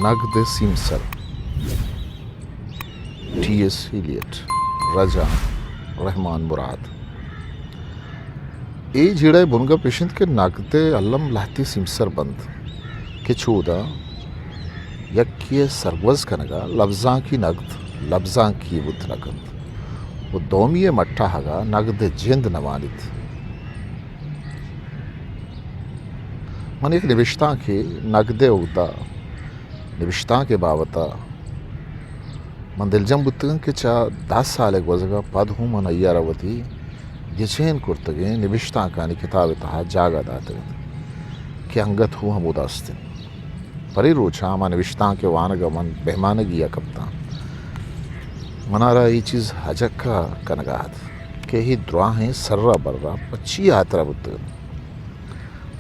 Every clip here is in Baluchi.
نگد ءِ سیمسر، ٹی ایس ایلیٹ، رجانک، رحمان مراد۔ اے جیڑہ ءِ بنگپ اش انت کہ نگد ءِ الم لہتے سیمسر بنت کہ چودا یکے ءِ سرگوز کنگ ءَ لبزانکی نگد لبزانکی بوت نہ کنت ءُ دومی ءِ مٹاہگ ءَ نگد ءِ جند نہ مانیت۔ من یک نبشتانکے نگد ءِ اگدہ، نبشتانک ءِ بابت ءَ من دلجم بوتگاں کہ چہ دہ سال ءِ گوزگ ءَ پد ہوں من آئی ءَ را وتی گچین کرتگیں نبشتانکانی کتاب ءِ تہا جاگہ داتگ ات کہ انگت ہوں ہمودا است انت۔ پرے روچاں ہما نبشتانک ءِ وانگ ءَ من بہمانگی ءَ کپتاں۔ منارا اے چیز ہجکہ کنگ ءَ ات کہ اے دراہیں سر ءُ بر ءَ پہ چی ہاترا بوتگ ات۔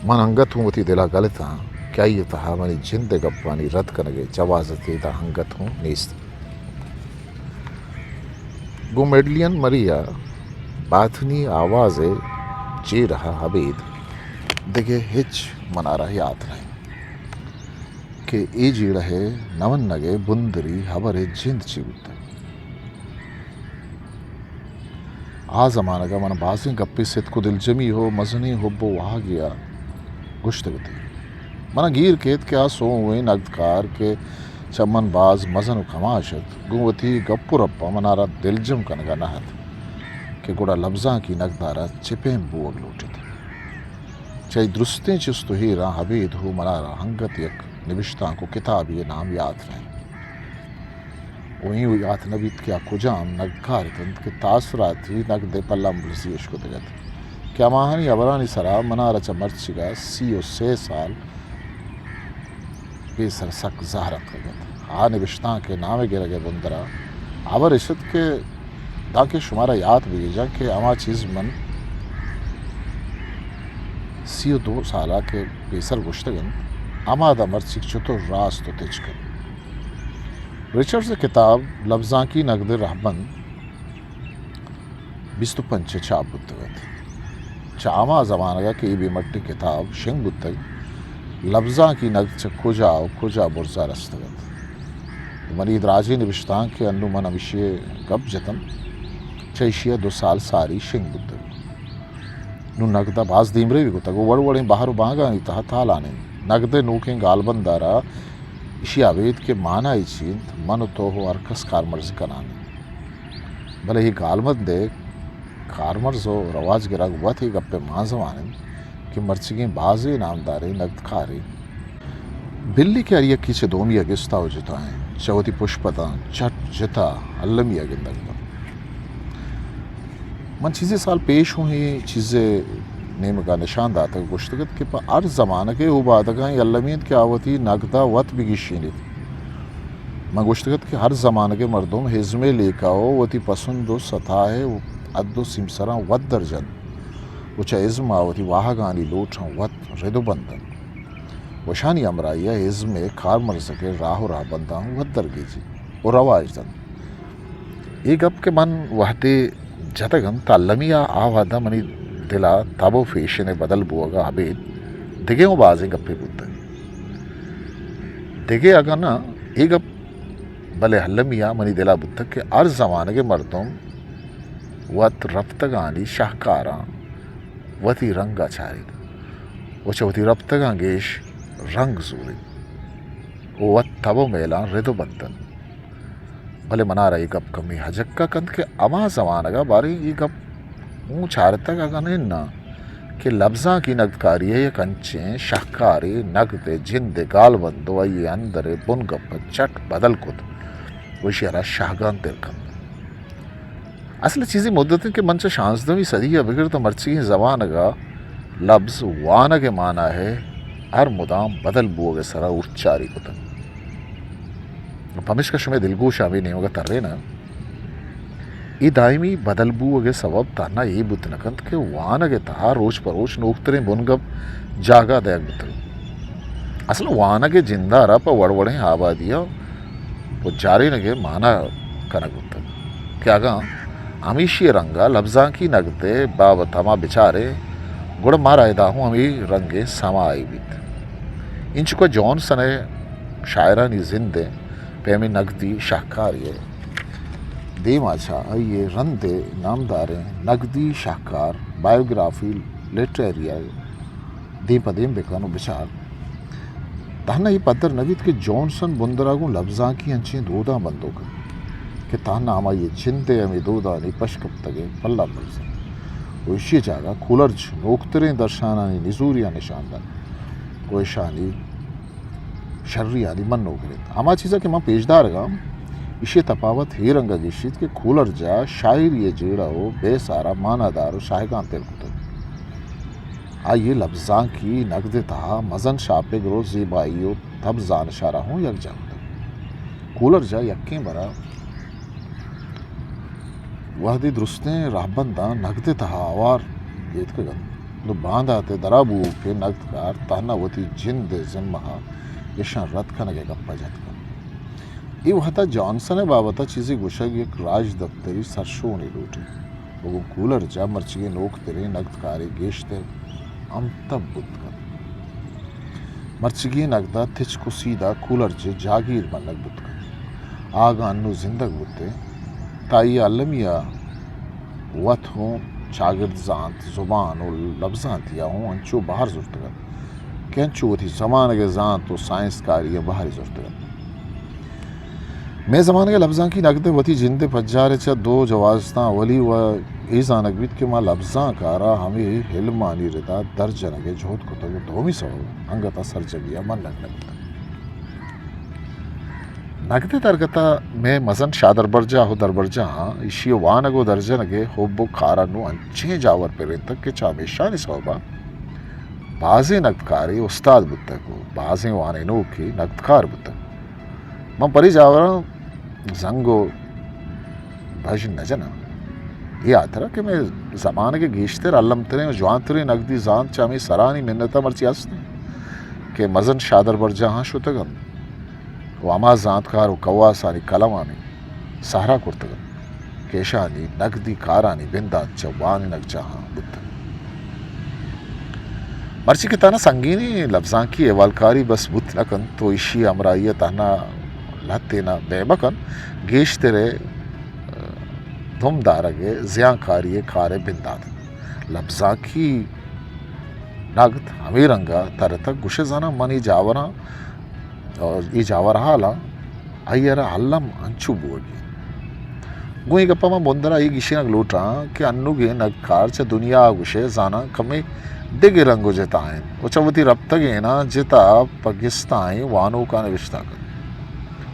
من انگت ہوں وتی دل ءَ گل اتاں کہ آئی ءِ تہا منی جند ءِ گپانی رد کنگ ءِ جوازتے داں انگت ہوں نیست۔ گوں میڈلین مری ءِ باطنی آواز ءِ جیڑہ ءَ ابید دگہ ہچ منارا یات نہ انت کہ اے جیڑہ ءِ نہ منگ ءِ بندری ہبر ءِ جند چی بوتگ۔ آ زمانگ ءَ من بازیں گپے ستک ءُ دلجمی ءُ مزنیں حب ءُ واہگے ءَ گوشتگ ات۔ من ءَ گیر کیت کہ آ سوہوئیں نگدکار کہ چہ من باز مزن ءُ کماش ات، گوں وتی گپ ءُ رپ ءَ منارا دلجم کنگ ءَ نہ ات کہ گڑا لبزانکی نگد ءَ را چہ پیم بوگ لوٹ ایت۔ چہ اے درستیں چست ءُ ہیراں ابید ہو منارا انگت یک نبشتانک ءُ کتابے ءِ نام یات نہ انت۔ ءُ ایں یات نہ بیت کہ آ کجام نگدکار ات انت کہ تاثراتی نگد ءِ پلامبلزی اش کتگ ات کہ ہماہانی ہبرانی سرا منارا چہ مرچیگ ءَ سی ءُ سے سال پیسر سک زہر اتکگ ات۔ آ نبشتانک ءِ نام ءِ گرگ ءِ بندر ءَ ہبر اش ات کہ دانکہ شمارا یات بگیجاں کہ ہما چیز من سی ءُ دو سال ءَ کہ پیسر گوشتگ انت، ہما داں مرچیگ چتور راست ءُ تچک انت۔ رچرڈز ءِ کتاب لبزانکی نگد ءِ رہبند بیست ءُ پنچ ءَ چاپ بوتگ ات۔ چہ ہما زمانگ ءَ کہ اے بے مٹیں کتاب شنگ بوتگ، لبزانکی نگد چہ کجا ءُ کجا برز ءَ رستگ ات۔ منی دراجیں نبشتانک کہ انوں من ہمیشی ءِ گپ جتنت، چہ ایشی ءَ دو سال ساری شنگ بوتگ۔ نوں نگد ءَ باز دیمروی کتگ ءُ وڑ وڑیں بہر ءُ بانگانی تہا تالان انت۔ نگد ءِ نوکیں گالبند ءَ را ایشی ءِ ابید کہ مانا ئے چی انت، من ءُ تو ءُ ہر کس کارمرز کنان انت۔ بلے اے گالبند ءِ کارمرز ءُ رواج گرگ وت اے گپ ءِ مانزمان انت کہ مرچیگیں بازیں نامداریں نگدکارے بلی کہ ہر یکے چہ دومی ءَ گستا ءُ جتا انت، چہ وتی پشپتاں چٹ جتا المی ءَ گندگ بنت۔ من چیزے سال پیش ہوں اے چیز ءِ نیمگ ءَ نشان داتگ، گوشتگ ات کہ پہ ہر زمانگ ءِ اوبادگاں اے المی انت کہ آ وتی نگد ءَ وت بگیشینیت۔ من گوشتگ ات کہ ہر زمانگ ءِ مردم ازم ءِ لیکہ ءُ وتی پسند ءُ ستا ءِ حد ءُ سیمسراں وت درجنت ءُ چہ ازم ءَ وتی واہگانی لوٹاں وت رد ءُ بند انت ءُ اشانی ہمراہی ءَ ازم ءِ کارمرزگ ءِ راہ ءُ رہبنداں وت درگیجیت ءُ رواج دنت۔ اے گپ کہ من وہدے جتگ انت، المی ءَ آ وہد ءَ منی دل ءَ تب ءُ فیشن ءِ بدل بوگ ءَ ابید دگہ اوں بازیں گپے بوتگ۔ دگہ اگاں نہ اے گپ، بلے المی ءَ منی دل ءَ بوتگ کہ ہر زمانگ ءِ مردم وت رپتگانی شہکاراں وتی رنگ ءَ چاریت ءُ چہ وتی رپتگاں گیش رنگ زوریت ءُ وت تب ءُ میلاں رد ءُ بند انت۔ بلے منارا اے گپ کمے ہجکہ کنت کہ ہما زمانگ ءَ باریں اے گپ اوں چارتگ اگاں اناں کہ لبزانکی نگدکاری ءِ یک انچیں شہکارے نگد ءِ جند ءِ گالبند ءُ آئی ءِ اندر ءِ بنگپ ءَ چٹ بدل کت ءُ ایشی ءَ را شہگان در کنت۔ اصل ءَ چیزے مدت انت کہ من چہ شانزدہمی صدی ءَ بگر تاں مرچیگیں زمانگ ءَ لبز وانگ ءِ مانا ءِ ہر مدام بدل بوگ ءِ سرا اورچاری کتگ۔ پمیشکا شمئے دلگوش ءَ ہمے نیمگ ءَ تریناں۔ اے دائمی بدل بوگ ءِ سبب تہنا اے بوت نہ کنت کہ وانگ ءِ تہا روچ پہ روچ نوکتریں بنگپ جاگہ دئیگ بوتگ۔ اصل ءَ وانگ ءِ جند ءَ را پہ وڑ وڑیں آبادی ءَ پجارینگ ءِ مانا کنگ بوتگ کہ اگاں ہمیشی ءِ رنگ ءَ لبزانکی نگد ءِ بابت ءَ ما بچاریں، گڑا مارا ادا ہوں ہمے رنگیں سما ئے بیت۔ انچکہ جانسن ءِ شاعرانی زند ءِ پیمیں نگدی شاہکارے ءِ دیم ءَ چہ آئی ءِ رند ءِ نامداریں نگدی شاہکار بائیوگرافی لٹریری ءَ دیم پہ دیم بکن ءُ بچار، تہنا اے پدر نہ بیت کہ جانسن بندر ءَ گوں لبزانکی انچیں دوداں بندوک انت کہ تہنا ہمائی ءِ جند ءِ ہمے دودانی پشکپتگیں پلہ بلز انت ءُ ایشی ءِ جاگہ کولرج نوکتریں درشانانی نزوریاں نشان دنت ءُ ایشانی شریانی منوگر انت۔ ہما چیزا کہ من پیش دارگاں، ایشی ءِ تپاوت اے رنگا گیشیت کہ کولرج ءَ شاعری ءِ جیڑہ ءُ بیسارا مانادار ءُ شاہگان تر کتگ۔ آئی ءِ لبزانکی نگد ءِ تہا مزن شاپگر ءُ زیبائی ءُ تب زانشارا ہوں یکجاہ کتگ۔ کولرج ءَ یکیں برا وہدے درستیں رہبنداں نگد ءِ تہا آوار گیتکگ انت، نوں باندات ءِ درا بوؤکیں نگدکار تہنا وتی جند ءِ زمہ ءَ ایشاں رد کنگ ءِ گپ ءَ جت کنت۔ اے وہد ءَ جانسن ءِ بابت ءَ چیزے گوشگ یک راجدپتری سرشونے لوٹیت۔ ءُ گوں کولرج ءَ مرچیگیں نوکتریں نگدکارے گیشتر ہمتب بوت کنت۔ مرچیگیں نگد ءَ تچک ءُ سیدھا کولرج ءِ جاگیر منگ بوت کنت۔ آ اگاں انوں زندگ بوتیں، تہ آئی ءَ المی ءَ وت ہوں چاگرد زانت، زبان ءُ لبزانتی ءَ ہوں انچو بہر زرتگ ات کہ انچو وتی زمانگ ءِ زانت ءُ سائنسکاری ءَ بہرے زرتگ ات۔ مئے زمانگ ءِ لبزانکی نگد ءِ وتی جند ءِ پجار ءَ چہ دو جوازتاں، اولی ءَ اے زانگ بیت کہ ما لبزانک ءَ را ہمے علمانی ردا در جنگ ءِ جہد کتگ ءُ دومی سوب انگت ءَ سرجمی ءَ منگ نہ بوتگ۔ نگد ءِ درگت ءَ مئے مزن شادربرجاہ ءُ دربرجاہاں ایشی ءِ وانگ ءُ درجنگ ءِ حب ءُ کار ءَ نوں انچیں جاور پرینتگ کہ چہ ہمیشانی سوب ءَ بازیں نگدکارے استاد بوتگ ءُ بازیں وانینوکے نگدکار بوتگ۔ من پرے جاوراں زنگ ءُ بژن نہ جناں۔ اے ہاترا کہ مئے زمانگ ءِ گیشتر الم تریں ءُ جوانتریں نگدی زانت چہ ہمے سرانی منت ءَ مرچی ہست انت کہ مزن شادربرجاہاں شتگ انت ءُ ہما زانتکار ءُ کواسانی کلمانی سہرا کرتگ انت کہ اشانی نگدی کارانی بندات چہ وانینگجاہاں بوتگ۔ مرچی کہ تہنا سنگینیں لبزانکی احوالکاری بس بوت نہ کنت ءُ ایشی ءِ ہمراہی ءَ تہنا لہتین ءَ بئے مہ کنت، گیشتر ءِ دم دارگ ءِ زیانکاری ءِ کار ءِ بندات انت۔ لبزانکی نگد ہمے رنگ ءَ ترتگ، گوشئے زاناں من اے جاوراں، اے جاور ہالاں آئی ءَ را الم انچو بوگی انت۔ گوں اے گپ ءَ من بندر ءَ اے گیشینگ لوٹاں کہ انوگیں نگدکار چہ دنیا ءَ گوشئے زاناں کمے دگہ رنگ ءُ جتا انت ءُ چہ وتی رپتگیناں جتا پہ گستائیں وانوکاں نبشتہ کنت۔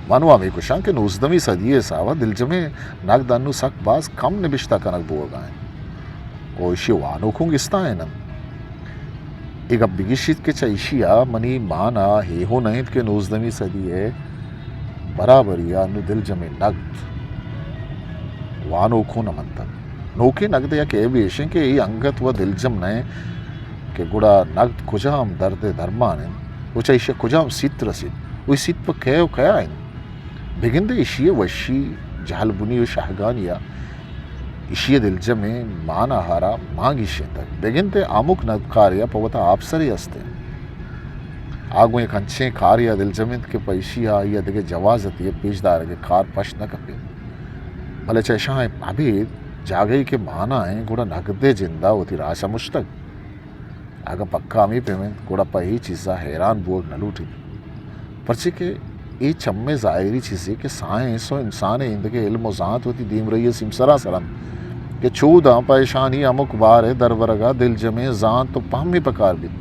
من وَ ہمے گوشاں کہ نوزدہمی صدی ءِ حساب ءَ دلجمیں نگد انوں سک باز کم نبشتہ کنگ بوگا انت ءُ ایشی ءِ وانوک ہوں گستائین انت۔ اے گپ بگیشیت کہ چہ ایشی ءَ منی مان ءَ اے ہوں نہ انت کہ نوزدہمی صدی ءِ برابری ءَ انوں دلجمیں نگد وانوک ہوں نہ منتگ۔ نوکیں نگد ءِ یک عیبے ایش انت کہ اے انگت وَ دلجم نہ انت کہ گڑا نگد کجام درد ءِ درمان انت ءُ چہ ایشی ءَ کجام سیت رسیت ءُ اے سیت پہ کئے ءُ کیا انت۔ بگندے ایشی ءِ وشی، جہل بنی ءُ شہگانی ءَ ایشی ءِ دلجمیں مان ءَ ہارا مان گیشینتگ۔ بگندے ہمک نگدکارے ءَ پہ وتا آپسرے است انت۔ آ گوں یک انچیں کارے ءَ دلجم انت کہ پہ ایشی ءَ آئی ءَ دگہ جوازتے ءِ پیش دارگ ءِ کار پش نہ کپیت۔ بلے چہ اشاں ابید جاگہے کہ مانا انت، گڑا نگد ءِ جند ءَ وتی راج ءَ مشتگ۔ اگاں پکا ہمے پیم انت، گڑا پہ اے چیز ءَ حیران بوگ نہ لوٹیت، پرچے کہ اے چمے ظاہری چیزے کہ سائنس ءُ انسان ءِ ایندگہ علم ءُ زانت وتی دیمرئی ءِ سیمسراں سر انت کہ چوداں پہ اشانی ہمک بار ءِ دربرگ ءَ دلجمیں زانت ءُ پہمے پکار بیت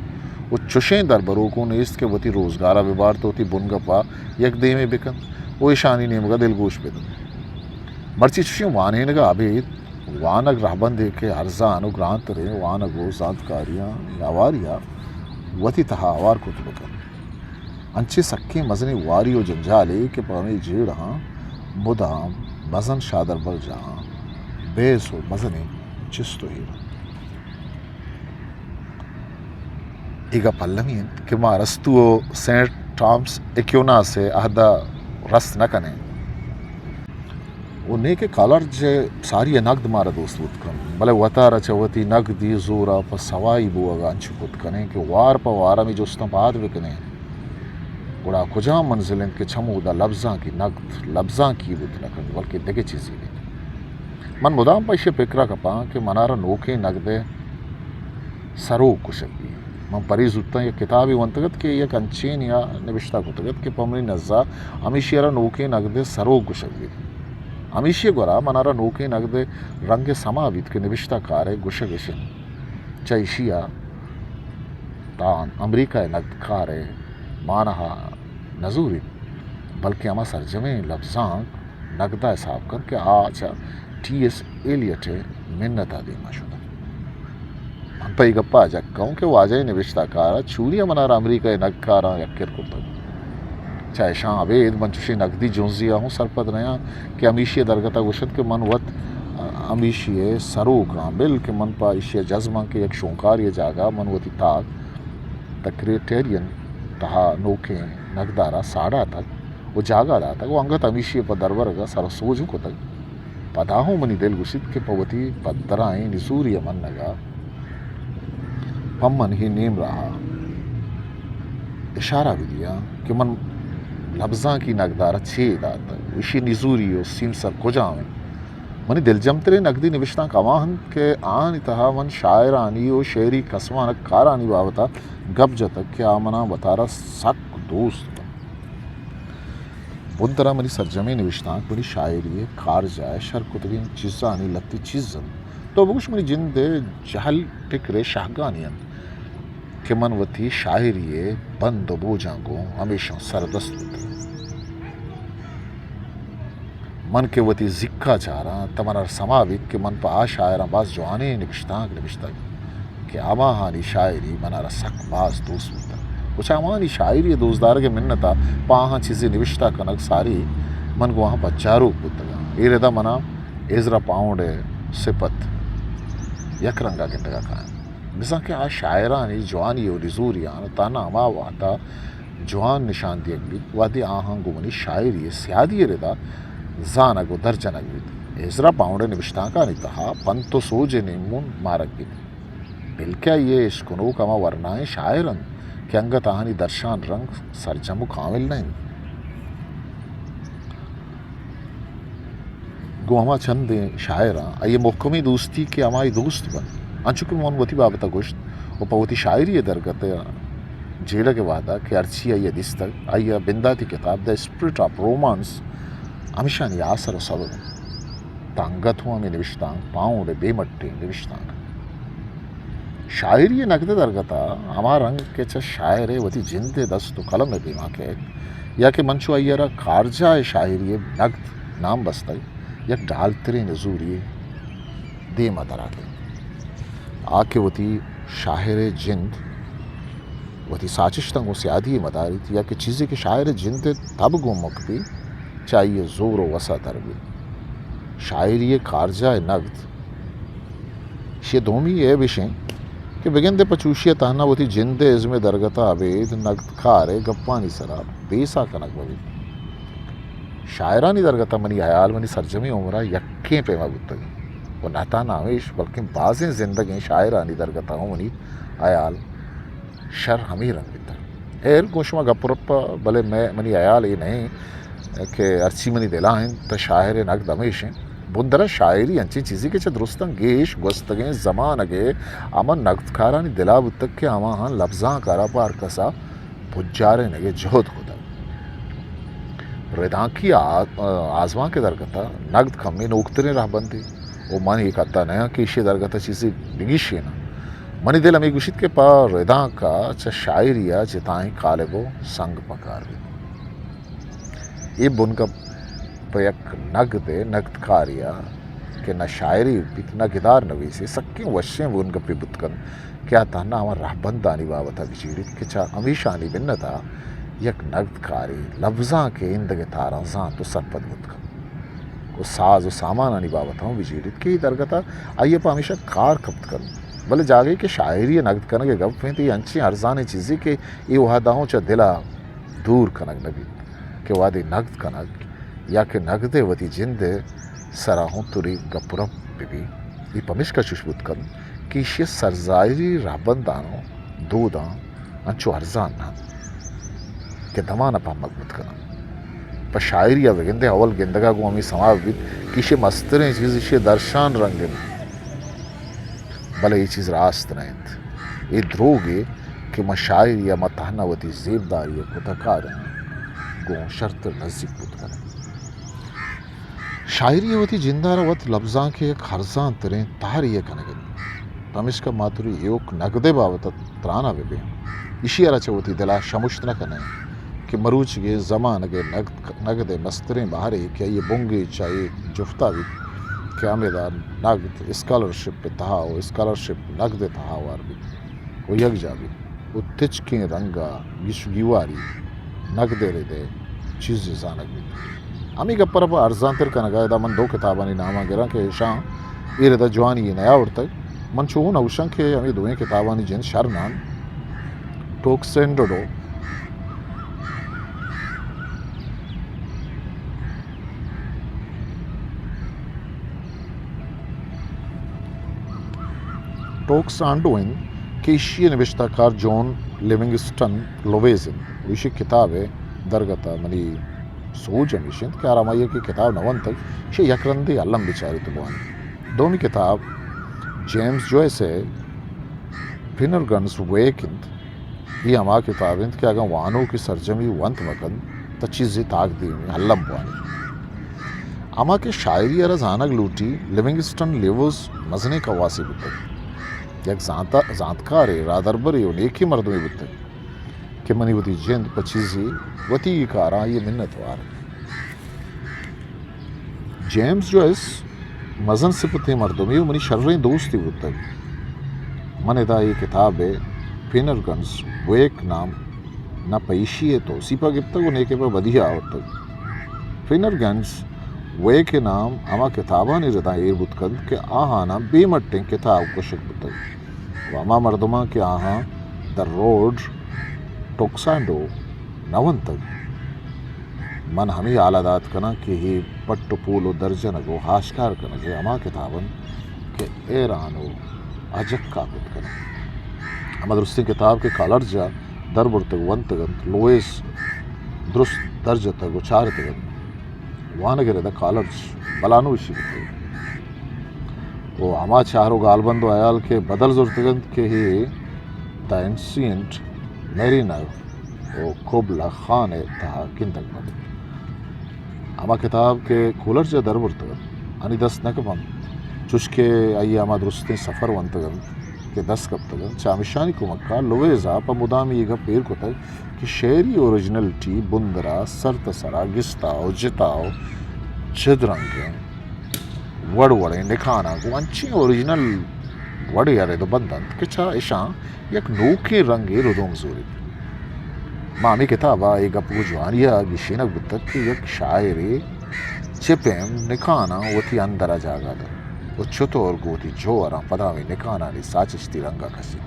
ءُ چشیں دربروک اوں نیست کہ وتی روزگار ءَ بہ بارت ءُ وتی بنگپ ءَ یک دیمے بہ کنت ءُ اشانی نیمگ ءَ دلگوش بہ دنت۔ مرچی چشیں وانینگ ءَ ابید وانگ رہبندے کہ ارزان ءُ گرانتریں وانگ ءُ زانتکاریانی ہواری ءَ وتی تہا ہوار کت بہ کنت۔ انچیں سکیں مزنیں ہواری ءُ جنجالے کہ پہ ہمے جیڑہاں مدام مزن شادربرجاہاں بحث ءُ مزنیں چست ءُ ایر انت۔ اے گپ المی انت کہ ما ارسطو ءُ سینٹ ٹامس ایکیوناس ءِ عہد ءَ رست نہ کنیں۔ ءُ نے کہ کالرج ءِ ساری ءَ نگد مارا دوست بوت کنت، بلے وتارا چہ وتی نگدی زور ءَ پہ سوائی بوگ ءَ انچو کت کنیں کہ وار پہ وار ہمے جستاں پاد بہ کنیں۔ گڑا کجام منزل انت کہ چمودا لبزانکی نگد لبزانکی بوت نہ کنت، بلکیں دگہ چیزے بیت؟ من مدام پہ ایشی ء پکر ء کپاں کہ منارا نوکیں نگد ء سروک گوشگ بیت۔ من پرے زوتاں یک کتابے ونتگ ات کہ یک انچیں ء نبشتہ کتگ ات کہ پہ منی نزا ہمیشی ء را نوکیں نگد ء سروک گوشگ بیت۔ ہمیشی ء گورا منارا نوکیں نگد ء رنگ ء سما بیت کہ نبشتہ کار ء گوشگ اش انت۔ چہ ایشی ء تاں امریکہ ء نگدکار ء مانہ ء نزوریت، بلکیں ہما سرجمیں لبزانک نگد ء حساب کنت کہ آ چہ ٹی ایس ایلیٹ ء منت ء دیما شتگ۔ من پہ اے گپ ء اجکہ اوں کہ واجہ ء نبشتہ کار ء چونی ء منارا امریکہ ء نگدکاراں یک کر کرتگ۔ چہ اشاں ابید من چوشیں نگدی جنزے ء ہوں سرپد نیاں کہ ہمیشی ء درگت ء گوشنت کہ من وت ہمیشی ء سروک آں، بل کہ من پہ ایشی ء جزم آں کہ یک شونکارے ء جاگہ ء من وتی تاک، دا کریٹیرین، تہا نوکیں نگد ء را ساڑاتگ و جاگہ داتگ و انگت ہمیشی ء پہ دربرگ ء سر ء سوج ہوں کتگ۔ پدا ہوں منی دل گوشیت کہ پہ وتی پدرائیں نزوری ء منگ ء پہ من اے نیم راہ ء اشارہ بدیاں کہ من لبزانکی نگدار ء چے داتگ، ایشی نزوری و سیمسر کجام انت۔ منی دلجمتریں نگدی نبشتانک ہما انت کہ آہانی تہا من شاعرانی و شعری کسمانک کارانی بابت ء گپ جتگ کہ آ منا وتارا سک دوست بنت۔ بندرا منی سرجمیں نبشتانک منی شاعری ء کارجاہ ء شر کتگیں چیزانی لہتے چیز انت۔ تو بگوش منی جند ء جہل پکر ء شاہگانی انت کہ من وتی شاعری ء بند و بوجاں گوں ہمیشاں سردست بوتگ۔ من کہ وتی زیکا چاراں، تہ منارا سما بیت کہ من پہ آ شاعراں باز جوانیں نبشتانک نبشتگ کہ ہماہانی شاعری منارا سک باز دوست بوتگ۔ و چہ ہماہانی شاعری ء دوست دارگ ء منت ء پہ آہاں چیزے نبشتہ کنگ ساری من گوں آہاں پجاروک بوتگاں۔ اے ردا منا ایزرا پاؤنڈ ء سپت یک رنگا گندگا کاینت۔ بزاں کہ آ شاعرانی جوانی و نزوریان تہنا ہما وہدا جوان نشان دیگ بیت، وہدے آہاں گوں منی شاعری ء سیادی ء ردا زانگ و درجنگ بیت۔ ایزرا پاؤنڈ ء نبشتانکانی تہا پنت و سوج ء نیمون مارگ بیت، بلکہ آئی ء اشکنوک ہما ورنائیں شاعر انت کہ انگت آہانی درشان رنگ سرجم و کامل نہ انت۔ گوں ہما چندیں شاعراں آئی ء مھکمیں دوستی کہ ہمائی دوست بنت۔ انچو کہ من وتی بابت ء گوشت و پہ وتی شاعری ء درگت ء جیڑگ ء وہدا کہ ہرچی آئی ء دیستگ، آئی ء بنداتی کتاب The Spirit of Romance ہمیشانی آسر و سبب انت۔ تاں انگت ہوں ہمے نبشتانک پاؤنڈ ء بے مٹیں نبشتانک انت۔ شاعری ء نگد ء درگت ء ہما رنگ کہ چہ شاعر ء وتی جند ء دست و قلم ء دیما کئیت، یا کہ من چو آئی ء را کارجاہ ء شاعری ء نگد نام بستگ، یک ڈالتریں نزوری دیم ء دراتک۔ آ کہ وتی شاعر ء جند، وتی ساچشتاں گوں سیادی ء مداریت، یا کہ چیزے کہ شاعر ء جند ء تب گوں مک بیت، چہ آئی ء زور و وس ء در بیت۔ شاعری ء کارجاہ ء نگد، ایشی ء دومی عیب اش انت کہ بگندے پہ چوشی ء تہنا وتی جند ء ازم ء درگت ء ابید نگدکار ء گپانی سرا بیسہ کنگ بہ بیت۔ شاعرانی درگت ء منی ہیال منی سرجمیں عمر ء یکیں پیما بوتگ انت و نہ تہنا ہمیش بلکیں بازیں زندگیں شاعرانی درگت ء ہوں منی ہیال شر ہمے رنگ بیتگ۔ ہیر گوں شما گپ و رپ ء، بلے مئے، منی ہیال اے نہ انت کہ ہرچی منی دل ء انت، تہ شاعر ء نگد ہمیش انت۔ بندر ء شاعری انچیں چیزے کہ چہ درستاں گیش گوستگیں زمانگ ء ہما نگدکارانی دل ء بوتگ کہ ہماہاں لبزانک ء را پہ ہرکس ء پجارینگ ء جہد کتگ۔ ردانکی آ-، آزمانک ء درگت ء نگد کمیں نوکتریں رہبندے و من اے کدہ نیاں کہ ایشی ء درگت ء چیزے بگیشیناں۔ منی دل ہمے گوشیت کہ پہ ردانک ء چہ شاعری ء جتائیں کالب و سنگ پکار بیت۔ اے بنگپ پہ یک نگد ء نگدکارے ء کہ نہ شاعرے بیت نہ گدار نویسے، سکیں وشیں بنگپے بوت کنت کہ آ تہنا ہما رہبندانی بابت ء بجیڑیت کہ چہ ہمیشانی منت ء یک نگدکارے لبزانک ء ایندگہ تاراں زانت و سرپد بوت کنت و ساز و سامانانی بابت ہم بجیڑیت کہ اے درگت ء آئی ء پہ ہمیشہ کار کپت کنت، بلے جاگہے کہ شاعری ء نگد کنگ ء گپ انت، اے انچیں ارزانیں چیزے کہ اے وہد ء ہوں چہ دل ء دور کنگ نہ بیت کہ وہدے نگد کنگ یا کہ نگد ء وتی جند ء سرا ہوں توری گپ و رپ بہ بیت، اے پمیشکا چوش بوت کنت کہ ایشی ء سرزاہری رہبندان و دوداں انچو ارزان نہ انت۔ کہ دمان ءَ پہمگ بوت کناں۔ پہ شاعری ءَ بگندے، اول گندگ ءَ گوں ہمے سما بیت کہ ایشی ءِ مستریں چیز ایشی ءِ درشان رنگ انت، بلے اے چیز راست نہ انت۔ اے دروگے کہ ما شاعری ءَ ما تہنا وتی زیبداری ءِ کتہ کاراں گوں شرتر نزیک بوت کنیں۔ شاعری ءَ وتی جند ءَ را وت لبزانک ءِ یک ارزان تریں تہرے ءَ کنگ انت۔ پمیشکا ما تری ایوک نگد ءِ بابت ءَ تران ءَ بہ بیں، ایشی ءَ را چہ وتی دل ءَ شمشت نہ کنیں کہ مروچیگیں زمانگ ءِ نگد، نگد ءِ مستریں بہرے کہ آئی ءِ بنگیج چہ اے جفت ءَ بیت کہ ہمدا نگد اسکالرشپ ءِ تہا ءُ اسکالرشپ نگد ءِ تہا ہوار بیت ءُ یکجاہ بیت ءُ تچکیں رنگ ءَ گیش ءُ گیواری نگد ءِ رد ءَ چیزے زانگ بیت۔ ہمے گپ ءَ را پہ ارزان تر کنگ ءَ ادا من دو کتابانی نام ءَ گراں کہ ایشاں اے رد ءَ جوانی یے نیاورتگ۔ من چو نہ گوشاں کہ ہمے دوئیں کتابانی جند شر نہ انت۔ ٹوکسینڈو، ٹوکسانڈو انت کہ ایشی ءِ نبشتہ کار جان لیونگسٹن لویز انت ءُ ایشی کتاب ءِ درگت ءَ منی سوج ہمیش انت کہ ہر ہمائی ءَ کہ کتاب نہ ونتگ، ایشی ءَ یک رندے الم بچاریت ءُ بوانیت۔ دومی کتاب جیمز جوائس ءِ فنرگنز ویک انت۔ اے ہما کتاب انت کہ اگاں وانوک ءِ سرجمی ونت مہ کنت، تہ چیزے تاک دیمی الم بوانی۔ ہما کہ شاعری ءَ را زانگ لوٹی، لیونگسٹن لیوز مزنیں کواسے بوتگ۔ یک زانت، زانتکارے، راہدربرے ءُ نیکیں مردمے بوتگ کہ منی وتی جند پہ چیزے وتی کاراں آئی ءِ منت وار۔ جیمز جوائس مزن سپتیں مردمے ءُ منی شریں دوستے بوتگ۔ من ادا اے کتاب ءِ فنرگنز ویک نام نہ پہ ایشی ءِ توسیپ ءَ گپتگ ءُ نیکہ پہ بدی ءَ آورتگ۔ فنرگنز ویک ءِ نام ہما کتابانی رداں ایر بوت کنت کہ آہاناں بے مٹیں کتاب کشگ بوتگ ءُ ہما مردماں کہ آہاں The Road to Toxando نہ ونتگ۔ من ہمے ہال ءَ دات کناں کہ اے پٹ ءُ پول ءُ درجنگ ءُ آشکار کنگ ءِ ہما کتاب انت کہ حیران ءُ اجکا کت کننت۔ ہما درستیں کتاب کہ کالرج ءَ در برتگ ءُ ونتگ انت، لوئیس درست در جتگ ءُ چارتگ انت۔ وانگ ءِ رد ءَ کالرج بلانوشی بوتگ ءُ ہما چار ءُ گالبند ءُ ہیال کہ بدل زرتگ انت کہ اے The Ancient Mariner ءُ کوبلا خان ءِ تہا گندگ بنت۔ ہما کتاب کہ کالرج ءَ در برتگ انت، آنی دست نہ کپنت، چوش کہ آئی ءَ ہما درستیں سفر ونتگ انت کہ دست کپتگ انت۔ چہ ہمیشانی کمک ءَ لوئیز ءَ پہ مدامی اے گپ ایر کتگ کہ شعری اوریجنلٹی بندر ءَ سرتاسر ءَ گستا ءُ جتا ءُ چد رنگیں وڑ وڑیں نکاناں گوں انچیں اوریجنل وڑے ءَ رد ءُ بند انت کہ چہ اشاں یک نوکیں رنگے ردوم زوریت۔ ماں ہمے کتاب ءَ اے گپ گوں جوانی ءَ گیشینگ بوتگ کہ یک شاعرے چہ پیم نکاناں وتی اندر ءَ جاگہ دنت ءُ چتور گوں وتی جوہراں پداویں نکانانی ساچشتی رنگ ءَ کشیت۔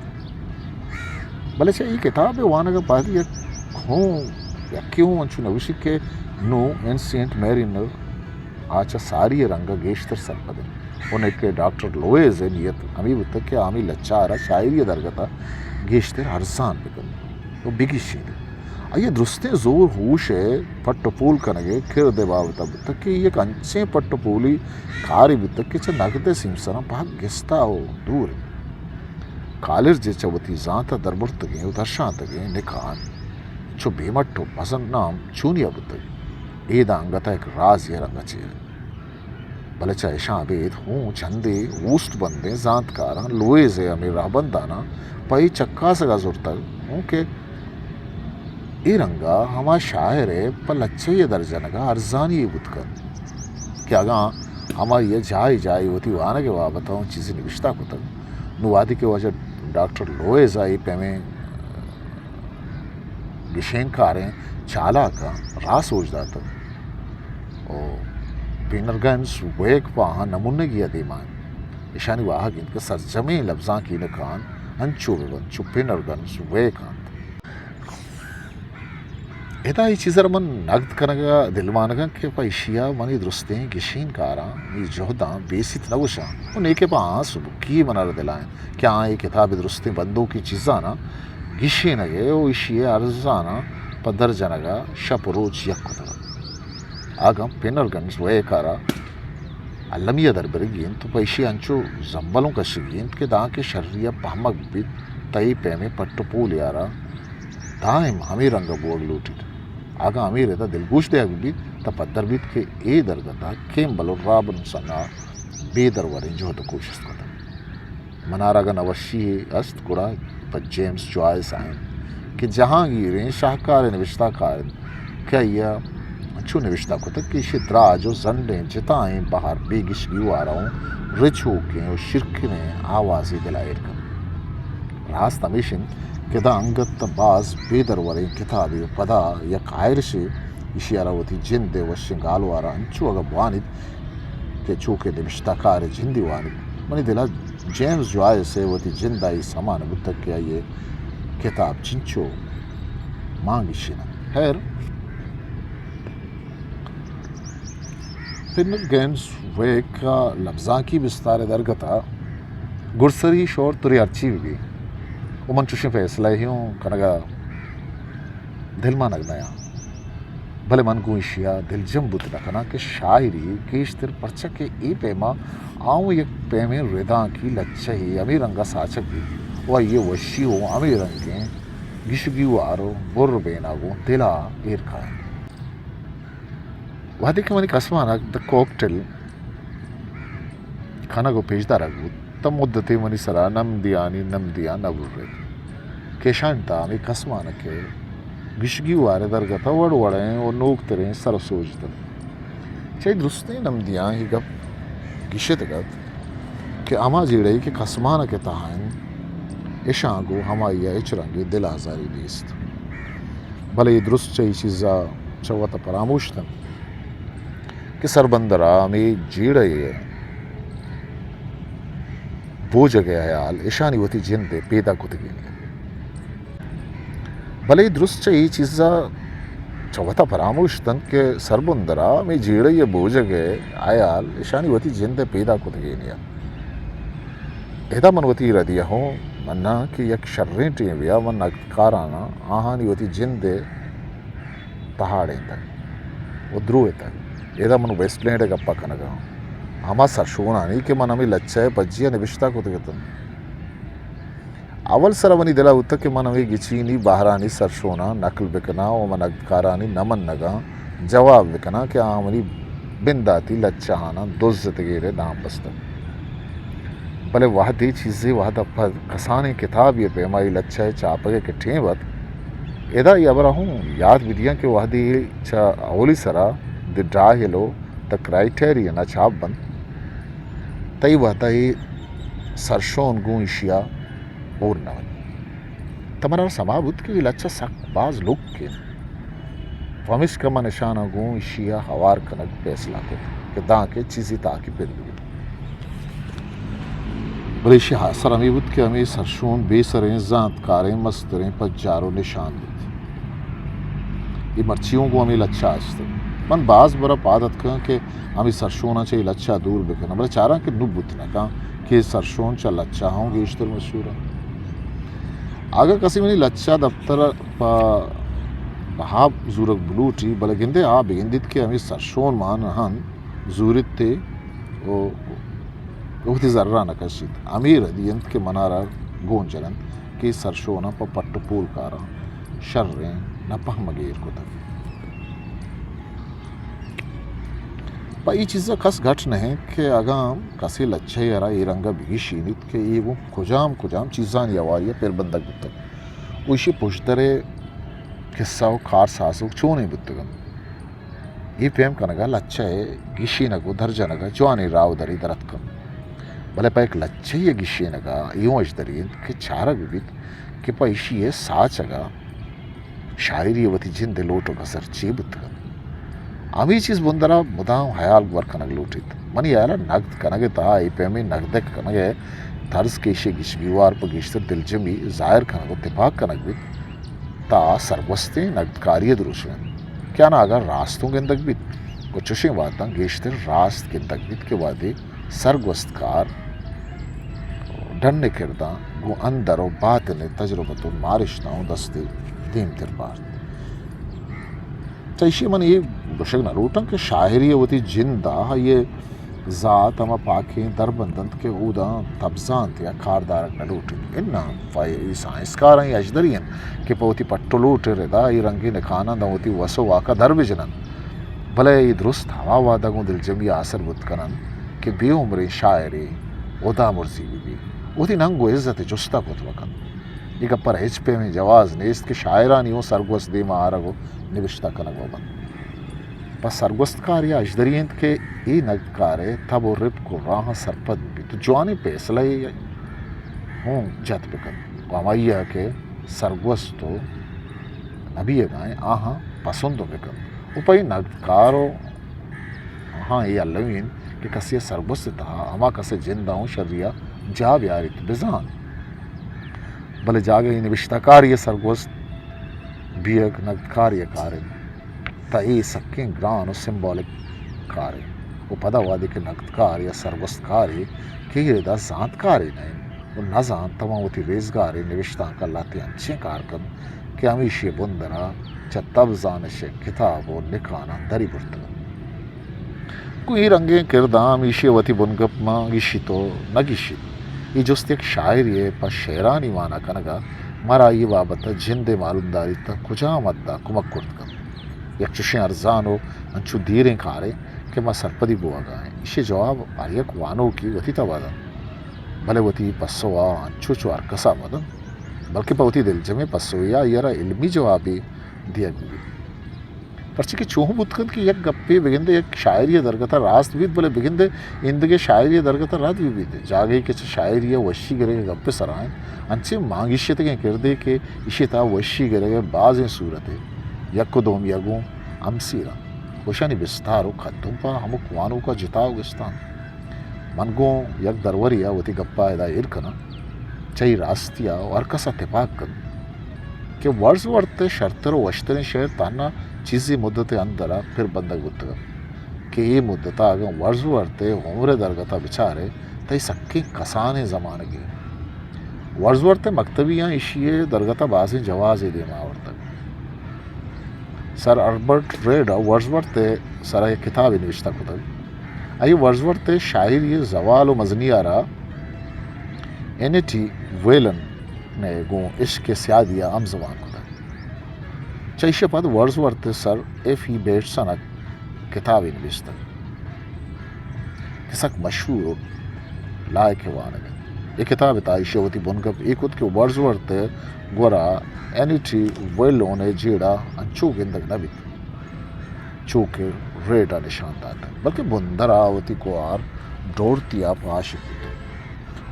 بلے چہ اے کتاب ءِ وانگ ءَ پد یک ہوں، یکے ہوں انچو نہ گوشیت کہ نوں اینسینٹ میرینر آ چہ ساری ءِ رنگ ءَ گیشتر سرپد انت۔ انت کہ ڈاکٹر لوئیز ءِ نیت ہمے بوتگ کہ آ ہمے لچار ءَ شاعری ءِ درگت ءَ گیشتر ارزان بہ کنت ءُ بہ گیشینیت۔ آئی ءِ درستیں زور ہوش ءِ پٹ ءُ پول کنگ ءِ کرد ءِ بابت ءَ بوتگ کہ یک انچیں پٹ ءُ پولی کارے بوتگ کہ چہ نگد ءِ سیمسراں پہک گستا ءُ دور انت۔ کالرج ءَ چہ وتی زانت ءَ دربرتگیں ءُ درشانتگیں نکان چو بے مٹ ءُ مزن نام چونیا بوتگ، اے داں انگت ءَ یک رازے ءِ رنگ ءَ چیر انت۔ بلے چہ اشاں ابید ہوں چندے اوست بندیں زانتکاراں لوئیز ءِ ہمے رہبنداناں پہ اے چکاسگ ءَ زرتگ ہوں کہ اے رنگ ءَ ہما شاعر ءِ پہ لچہی ءِ درجنگ ءَ ارزانی یے بوت کنت کہ اگاں ہمائی ءَ جاہے جاہے وتی وانگ ءِ بابت ءَ ہوں چیزے نبشتہ کتگ۔ نوں وہدے کہ واجہ ڈاکٹر لوئیز ءَ اے پیمیں گیشینکاریں چالاکاں راہ سوج داتگ ءُ پینرگنز ویک پہ آہاں نمونگی ءَ دیما انت۔ اشانی واہگ انت کہ سرجمیں لبزانکی نکان انچو بہ بنت چو پینرگنز ویک انت۔ ادا اے چیز ءَ را من نگد کنگ ءَ دلمانگ آں کہ پہ ایشی ءَ منی درستیں گیشینکاراں اے جہداں بے سیت نہ گوشاں ءُ نیکہ پہ آہاں سبکی من ءَ را دل ءَ انت کہ آہاں اے کتاب ءِ درستیں بندوکیں چیزاناں گیشینگ ءَ ءُ ایشی ءِ ارزاناں پہ در جنگ ءَ شپ ءُ روچ یک کتگ اَت۔ اگاں پنر گنز ویک ءَ را المی ءَ در برگی اِنت تو پہ ایشی انچو زمبلوں کشگی اِنت کہ دانکہ شری ءَ پہمگ بیت، تہ اے پیمیں پٹ ءُ پولے ءَ را دائم ہمے رنگ ءَ بوگ لوٹیت۔ اگاں ہمے رد ءَ دلگوش دیگ بیت، تہ پدر بیت کہ اے درگت ءَ کیمبل ءُ رابنسن ءَ بے دروریں جہد ءُ کوشست کتگ۔ منارا اگاں نوشی یے است، گڑا پہ جیمز جوائس ءَ اِنت کہ جہانگیریں شاہکاریں نبشتہ کار اِنت کہ آئی ءَ انچو نبشتہ کتگ کہ ایشی ءِ دراج ءُ زنڈیں جتائیں بہر بے گشگی وارا اوں رچوکیں ءُ شیرکنیں آوازے دل ءَ ایر کنت۔ راست ہمیش اِنت کہ داں انگت باز بے دروریں کتابے ءُ پدا یک آئرشے ایشی ءَ را وتی جند ءِ وشیں گالوار ءَ انچو اگاں بوانیت کہ چو کہ نبشتہ کارے جندی وانیت۔ منی دل ءَ جیمز جوائس ءِ وتی جند ءَ اے سما نہ بوتگ کہ آئی ءِ کتاب چنچو مان گیشین اَنت۔ خیر، پنر گنز ویک ءَ لبزانکی بستار ءِ درگت ءَ گڈسری شور ترے ہرچی بہ بی، ءُ من چوشیں فیصلہ ہی اوں کنگ ءَ دلمانگ نیاں۔ بلے من گوں ایشی ءَ دلجم بوت نہ کناں کہ شاعری گیشتر پرچا کہ اے پیما آ اوں یک پیمیں ردانکی لچہے ہمے رنگ ءَ ساچگ بیت ءُ آئی ءِ وشی اوں ہمے رنگیں گشگی وار ءُ بر بینا گوں دل ءَ ایر کاینت۔ وہدے کہ منی کسمانک The Cocktail کنگ ءُ پیش دارگ بوت، تاں مدتے منی سرا نمدیانی نمدیاں نہ برت کہ اشانی تہا ہمے کسمانک ءِ گشگی وار ءِ درگت ءَ وڑ وڑیں ءُ نوکتریں سر ءُ سوج اتنت۔ چہ اے درستیں نمدیاں اے گپ گیشتگ اَت کہ ہما جیڑہے کہ کسمانک ءِ تہا اِنت، اشاں گوں ہمائی ءَ ہچ رنگیں دل آزارے نیست۔ بلے اے درست چہ اے چیز ءَ چہ وت ءَ پراموش اتنت کہ سربندر ءَ ہمے جیڑہ ءِ بوجگ ءِ ہیال اشانی وتی جند ءِ پیداک کتگینی اَت۔ بلے درست چہ اے چیز ءَ چہ وت ءَ پراموش اتنت کہ سربندر ءَ ہمے جیڑہ ءِ بوجگ ءِ ہیال اشانی وتی جند ءِ پیداک کتگینی اَت۔ ادا من وتی ردی ءَ ہوں مناں کہ یک شریں ٹیمے ءَ من نگدکاراناں آہانی وتی جند ءِ تہاڑینتگ ءُ دروہتگ۔ ادا من ویسٹ لینڈ ءِ گپ ءَ کنگ ءَ آں، ہما سرشونانی کہ من ہمے لچہ ءِ پجی ءَ نبشتہ کتگ اتنت۔ اول سرا منی دل ءَ بوتگ کہ من ہمے گچینی بہرانی سرشوناں نقل بکناں ءُ من نگدکارانی نہ منگاں جواب بکناں کہ آ منی بنداتی لچہاناں دزتگیر ءُ دام بستگ۔ بلے وہدے چیزے وہد ءَ پد کسانیں کتابے ءِ پیما اے لچہ ءِ چاپگ ءِ کہ ٹیم ات، ادا اے ہبر ءَ ہوں یات بدیاں کہ وہدے چہ اولی سرا The Dial ءُ The Criterion ءَ چاپ بنت، تئی وہد ءَ اے سرشون گوں ایشی ءَ ہور نہ ونت۔ تہ منا سما بوت کہ اے لچہ سک باز لک انت۔ پمیشکا من اشاناں گوں ایشی ءَ ہوار کنگ پیسلہ کت کہ دانکہ چیزے تاکے پر بہ بیت۔ بلے ایشی ءِ آسر ہمے بوت کہ ہمے سرشون بے سریں زانتکاریں مستریں پجار ءُ نشان بیت۔ اے مرچی اوں گوں ہمے لچہ ءَ است انت۔ من باز برا پاد اتکاں کہ ہمے سرشوناں چہ اے لچہ ءَ دور بکناں، بلے چاراں کہ نوں بوت نہ کن کہ اے سرشون چہ لچہ ءَ ہوں گیشتر مشہور انت۔ اگاں کسے منی لچہ دپتر ءَ پہ، پہ آب زورگ بلوٹی، بلے گندے آ بگندیت کہ ہمے سرشون مان انت زورت ءُ وتی زر ءَ نہ کشیت۔ ہمے ردی انت کہ منارا گون جننت کہ اے سرشوناں پہ پٹ ءُ پول کاراں شریں نہ پہمگے ایر کتگ۔ پہ اے چیز ءَ کس گٹ نہ انت کہ اگاں کسے لچہ ءَ را اے رنگ ءَ بگیشینیت کہ اے گوں کجام کجام چیزانی ہواری ءَ پر بندگ بوتگ ءُ ایشی پژدر ءِ کسہ ءُ کارسازوک چونیں بوتگ انت۔ اے پیم کنگ ءَ لچہ ءِ گیشینگ ءُ درجنگ ءَ جوانیں راہ ءُ درے در اتک انت۔ بلے پہ یک لچہ ءِ گیشینگ ءَ اے اوں اژدری انت کہ چارگ بہ بیت کہ پہ ایشی ءِ ساچگ ءَ شاعری ءِ وتی جند ءِ لوٹ ءُ گسر چے بوتگ انت۔ ہمے چیز بندر ءَ مدام ہیال گور کنگ لوٹیت۔ منی ہیال ءَ نگد کنگ ءِ تہا اے پیمیں نگدک کنگ ءِ طرز کہ ایشی ءِ گیشگیوار پہ گیشتر دلجمی ظاہر کنگ ءُ تپاک کنگ بیت، تہ آ سرگوستیں نگدکاری ءِ دروشم انت کہ آناں اگاں راست اوں گندگ بیت گڑا چشیں وہداں گیشتر راست گندگ بیت کہ وہدے سرگوستکار ڈن ءِ کرداں گوں اندر ءُ باتن ءِ تجربت ءُ مارشتاں اوں دستے دیمتر بارت۔ چہ ایشی من اے گوشگ نہ لوٹاں کہ شاعری ءَ وتی جند ءَ آئی ءِ ذات ہما پاکیں در بند انت کہ اوداں تبزانت یا کار دارگ نہ لوٹیت۔ اناں، پہ اے سائنسکاراں اے ہژدری انت کہ پہ وتی پٹ ءُ لوٹ ءِ ردا اے رنگیں نکاناں داں وتی وس ءُ واک ءَ در بہ جن انت۔ بلے اے درست ہما وہد ءَ گوں دلجمی ءَ آسر بوت کن انت کہ بے عمریں شاعرے ہدامرزی بہ بیت، وتی ننگ ءُ عزت ءِ جست ءَ کت بہ کنت۔ اے گپ ءَ را ہچ پیمیں جواز نیست کہ شاعرانی اوں سرگوست دیم ءَ آرگ ءُ نبشتہ کنگ بہ بنت۔ پہ سرگوستکارے ءَ ہژدری انت کہ اے نگدکار ءِ تب ءُ رپک ءُ راہاں سرپد بہ بیت ءُ جوانیں پیسلہ یے ہوں جت بہ کنت ءُ ہمائی ءَ کہ سرگوست ءُ نہ بیگ ءَ انت، آہاں پسند بہ کنت ءُ پہ اے نگدکار ءُ آہاں اے المی انت کہ کسے ءِ سرگوست ءِ تہا ہما کس ءِ جند ءَ اوں شری ءَ جاہ بیاریت، بزان۔ بلے جاگہے نبشتہ کارے ءِ سرگوست بیگ نگدکارے ءِ کار انت، تہ اے سکیں گران ءُ سمبولک کارے ءُ پدا وہدے کہ نگدکار یا سرگوستکارے کہ اے ردا زانتکارے نہ انت ءُ نہ زانت، تاں وتی ریزگاریں نبشتانک ءَ لہتیں انچیں کار کنت کہ ہمیشی ءِ بندر ءَ چہ تب زانش ءِ کتاب ءُ نکاناں دری برتگ انت۔ گوں اے رنگیں کرداں ہمیشی ءِ وتی بنگپ مان گیشیت ءُ نہ گیشیت؟ اے جست یک شاعرے ءِ پہ شعرانی مانا کنگ ءَ مارا آئی ءِ بابت ءَ جند ءِ معلومداری ءِ تہ ءَ کجام حد ءَ کمک کرت کنت؟ یک چشیں ارزان ءُ انچو دیریں کارے کہ ما سرپدی بوگ ءَ ایں۔ ایشی ءِ جواب ہر یک وانوکے وتی تب ءَ دنت، بلے وتی پسو ءَ انچو چو ہر کس ءَ مہ دنت، بلکیں پہ وتی دلجمیں پسوے ءَ آئی ءَ را علمی جوابے دیگ بہ بیت۔ پرچے کہ چو بوت کنت کہ یک گپے بگندے یک شاعری ءِ درگت ءَ راست بیت، بلے بگندے ایندگہ شاعری ءِ درگت ءَ رد بہ بیت۔ جاگہے کہ چہ شاعری ءَ وشی گرگ ءِ گپ ءِ سرا انت، انچیں مانگیشتگیں کردے کہ ایشی ءِ تہا وشی گرگ ءِ بازیں صورتے، یک ءُ دومی ءَ گوں ہمسیر انت۔ اشانی بستار ءُ کدم پہ ہمک وانوک ءَ جتا ءُ گستا انت۔ من گوں یک درورے ءَ وتی گپ ءَ ادا ایر کناں، چہ اے راستی ءَ ہر کس ءَ تپاک کنت کہ ورڈزورتھ ءِ شرتر ءُ وشتریں شعر تہنا چیزے مدت ءِ اندر ءَ پر بندگ بوتگ انت کہ اے مدت ءَ اگاں ورڈزورتھ ءِ عمر ءِ درگت ءَ بچارئے تہ اے سکیں کسانیں زمانگے انت۔ ورڈزورتھ ءِ مکتبیاں ایشی ءِ درگت ءَ بازیں جوازے دیم ءَ آورتگ۔ سر ہربرٹ ریڈ ءَ ورڈزورتھ ءِ سرا یک کتابے نبشتہ کتگ۔ آئی ءَ ورڈزورتھ ءِ شاعری ءِ زوال ءُ مزنی ءَ را این ٹی ویلن ءَ گوں عشق ءِ سیادی ءَ ہمزبان کتگ۔ چہ ایشی ءَ پد ورڈزورتھ ءِ سر ایف ای بیٹسن ءَ کتابے نبشتگ کہ سک مشہور ءُ لائق وانگ انت۔ اے کتاب ءِ تہا ایشی ءَ وتی بنگپ اے کت کہ ورڈزورتھ ءِ گورا این ٹی ویلن ءِ جیڑہ انچو گندگ نہ بیت، چو کہ ریڈ ءَ نشان داتگ، بلکیں بندر ءَ وتی گوہار ڈورتی ءَ پہ عاشق بوتگ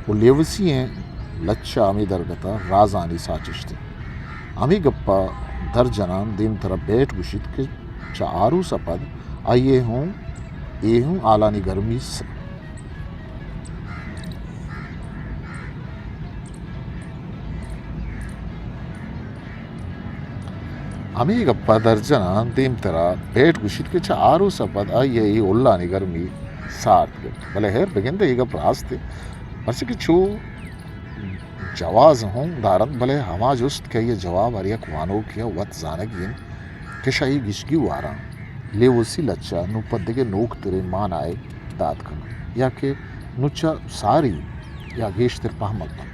ءُ لیوسی ئیں لچہ ہمے درگت ءَ رازانی ساچشت انت۔ ہمے گپ ءَ در جنان دیمتر ءَ بیٹ گوشیت کہ چہ آروس ءَ پد آئی ءَ ہوں اے ہوں ہالانی گرمی س-، ہمے گپ ءَ در جنان دیمتر ءَ بیٹ گوشیت کہ چہ آروس ءَ پد آئی ءَ اے ہلانی گرمی سارت گپت۔ بلے ہیر بگندے اے گپ راست انت، پرچا کہ چو جواز ہوں دارنت، بلے ہما جست کہ آئی ءِ جواب ہر یک وانوکے ءَ وت زانگی انت کہ شہ اے گیشگی واراں لیوسی لچہ نوں پہ دگہ نوکتریں مانائے دات کنت یا کہ نوں چہ ساری یا گیشتر پہمگ کنت۔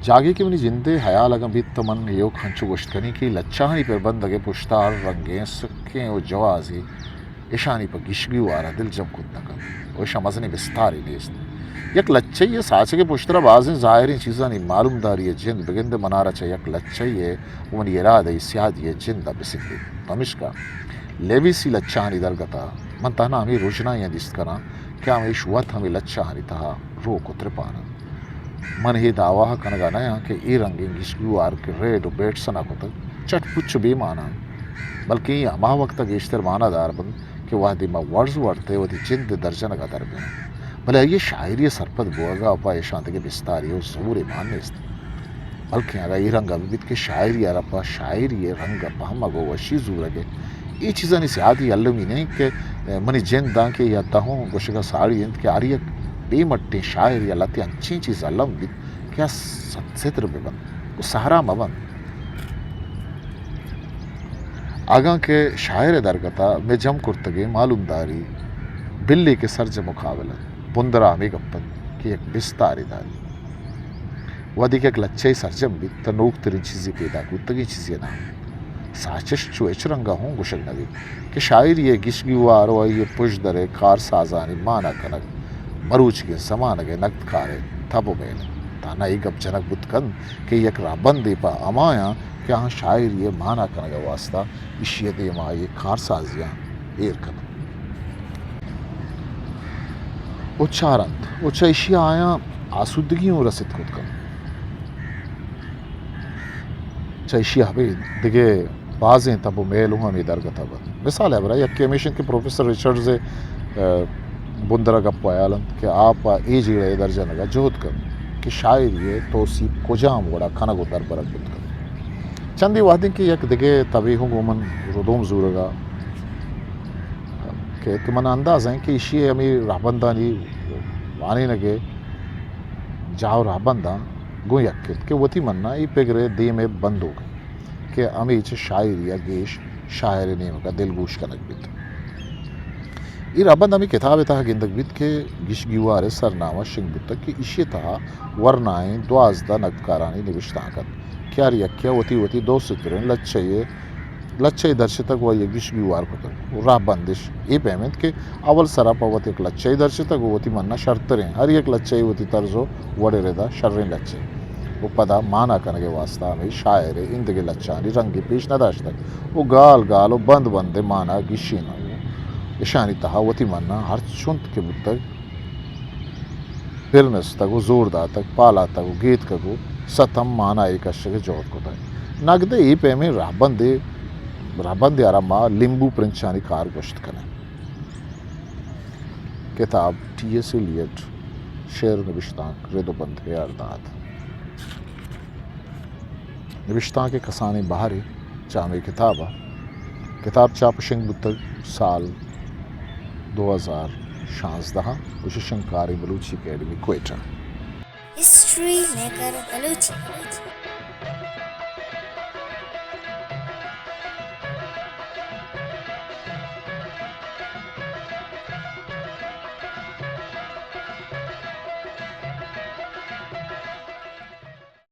جاگہے کہ منی جند ءِ ہیال اگاں بیت تہ من ایوک ہنچو گوشت کنیں کہ لچہانی پربندگ ءِ پشت ءَ ہر رنگیں سکیں ءُ جوازے اشانی پہ گیشگی وار ءَ دلجم کت نہ کنت ءُ اشاں مزنیں بستارے نیست۔ یک لچہے ءِ ساچگ ءِ پشترا بازیں ظاہریں چیزانی معلومداری ءِ جند بگندے منارا چہ یک لچہے ءِ ءُ منی ارادہ ءِ سیادی ءِ جند ءَ بسندیت۔ پمشکا لیویسی لچہانی درگت ءَ من تہنا ہمے رژنائیاں دیست کناں کہ ہمیش وت ہمے لچہانی تہا روک ءُ ترپان انت۔ من اے دعوی ءَ کنگ ءَ نیاں کہ اے رنگیں گیشگی وار کہ ریڈ ءُ بیٹسن ءَ کتگ چٹ پچ ءُ بے مانا انت، بلکیں اے ہما وقت ءَ گیشتر مانا دار بنت کہ وہدے ما ورڈزورتھ ءِ وتی جند ءِ درجنگ ءَ در بہ آں۔ بلے آئی ءِ شاعری ءِ سرپد بوگ ءَ پہ اشاں دگہ بستارے ءُ زورے مان نیست۔ بلکیں اگاں اے رنگ ءَ بہ بیت کہ شاعری ءَ را پہ شاعری ءِ رنگ ءَ پہمگ ءُ وشی زورگ ءِ اے چیزانی سیادی المی نہ انت کہ منی جند دانکہ یا دہوں گوشگ ءَ ساڑی انت کہ ہر یک بے مٹیں شاعرے ءَ لہتے انچیں چیز الم بیت کہ آ ست-، ستر بہ بنت ءُ سہرا مہ بنت۔ اگاں کہ شاعر ءِ درگت ءَ مئے جم کرتگیں معلومداری بلے کہ سرجم ءُ کامل اَنت، بندر ءَ ہمے گپ اَنت کہ یک بستارے داری۔ وہدے کہ یک لچہ ئے سرجم بیت، تہ نوکتریں چیزے پیداک بوتگیں چیزے ءِ نام ساچش چو ہچ رنگ ءَ ہوں گوشگ نہ بیت کہ شاعری ءِ گیش گیوار ءُ آئی ءِ پژدر ءِ کارسازانی مانا کنگ مروچیگیں زمانگ ءِ نگدکار ءِ تب ءُ میل اِنت۔ تانا اے گپ جنگ بوت کنت کہ یک رہبندے پہ ہمایاں کہ آہاں شاعری ءِ مانا کنگ ءِ واستہ ایشی ءِ دیما آئی ءِ کارسازیاں ایر کنت ءُ چارنت ءُ چہ ایشی ءَ آیاں آسودگی اوں رست کت کنت۔ چہ ایشی ءَ ابید دگہ بازیں تب ءُ میل اوں ہمے درگت ءَ بنت۔ مثال ءِ ہبرا یکے ہمیش اِنت کہ پروفیسر رچرڈز ءِ، ءَ، بندر ءَ گپ ءُ ہیال اِنت کہ آ پہ اے جیڑہ ءِ درجنگ ءَ جہد کنت کہ شاعری ءِ توسیپ کجام وڑ ءَ کنگ ءُ دربرگ بوت کنت۔ چندے وہدے کہ یک دگہ تبے ہوں گوں من ردوم زورگ ءَ کہ، کہ من اندازہ ایں کہ ایشی ءِ ہمے رہبندانی وانینگ ءِ جاہ ءُ رہبنداں گوں یک اِنت کہ وتی من ءَ اے پگر ءِ دیم ءِ بندوک اِنت کہ ہمے چہ شاعری ءَ گیش شاعر ءِ نیمگ ءَ دلگوش کنگ بیت۔ اے رہبند ہمے کتاب ءِ تہا گندگ بیت کہ گیش گیوار ءِ سرنامہ شنگ بوتگ کہ ایشی ءِ تہا ورنائیں دوازدہ نگدکارانی نبشتانک اَنت کہ ہر یکے ءَ وتی وتی دو سطریں لچہ ئے، لچہ ئے درچتگ ءُ آئی ءَ گیش گیوار کتگ ءُ رہبند اِش اے پیم اِنت کہ اول سرا پہ وت یک لچہ ئے درچتگ ءُ وتی من ءَ شرتریں، ہر یک لچہ ئے وتی طرز ءُ وڑ ءِ ردا شریں لچہ ئے ءُ پدا مانا کنگ ءِ واستہ ہمے شاعر ءِ ایندگہ لچہانی رنگے پیش نہ داشتگ ءُ گال گال ءُ بند بند ءَ مانا گیشینگ ءُ اشانی تہا وتی من ءَ ہرچ انت کہ بوتگ پرنستگ ءُ زور داتگ، پالاتگ ءُ گیتکگ ءُ ستم مانا ئے کشگ ءِ جہد کتگ۔ نگد ءِ اے پیمیں رہبندے، رہبندے ءَ را ما لیمبو پرنچانی کار گوشت کنیں۔ کتاب ٹی ایس ایلیٹ، شعر ءُ نبشتانک رد ءُ بند ءِ اڑداد۔ نبشتانک کسانیں بہرے چہ ہمے کتاب ءَ۔ کتاب چاپ ءُ شنگ بوتگ سال دو ہزار شانزدہ ءَ۔ گوششنکاریں Balochi academy Quetta. History maker Balochi.